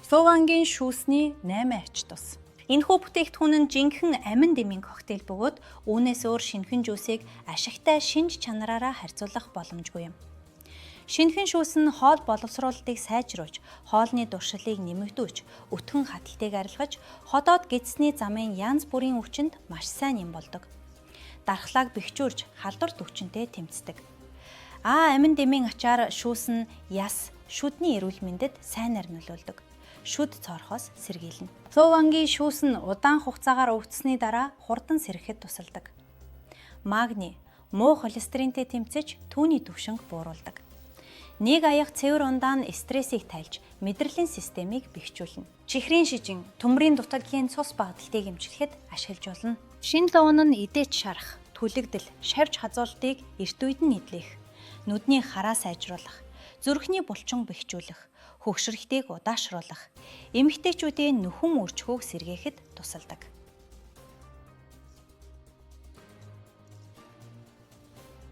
Лувангийн шүүсний 8 ач тус. Энэхүү бүтээгдэхүүн нь жинхэнэ амин дэмийн коктейл бөгөөд үүнээс өөр шинэхэн жүүсийг ашигтай шинж чанараараа харьцуулах боломжгүй юм. Шинэхэн шүүс нь хоол боловсруулалтыг сайжруулж, хоолны дуршилыг нэмэгдүүлж, өтгөн хаталтыг арилгаж, ходоод гэдсний замын янз бүрийн өвчнөд маш сайн юм болдог. Дархлааг бэхжүүлж, халдвар төвчөнтэй тэмцдэг. А амин дэмийн ачаар шүүс нь яс, шүдний эрүүл мэндэд сайнаар нөлөөлдөг. Шүд цоорхоос сэргийлнэ. Лувангийн шүүс нь удаан хугацаагаар өвдсөний дараа хурдан сэргэхэд тусалдаг. Магний, муу холестеринтэй тэмцэж түүний түвшинг бууруулдаг. Нэг аяга цэвэр ундаа нь стрессийг тайлж, мэдрэлийн системийг бэхжүүлнэ. Чихрийн шижин, төмрийн дутагдлын цус багадалтыг эмчлэхэд ашиглаж болно. Шинэ луун нь идээч шарах, түлэгдэл, шавж хазуултыг эрт үед нь эдлэх, нүдний хараа сайжруулах, зүрхний булчин бэхжүүлэх, хөгшрөлтийг удаашруулах, эмэгтэйчүүдийн нөхөн үржихүүг сэргээхэд тусалдаг.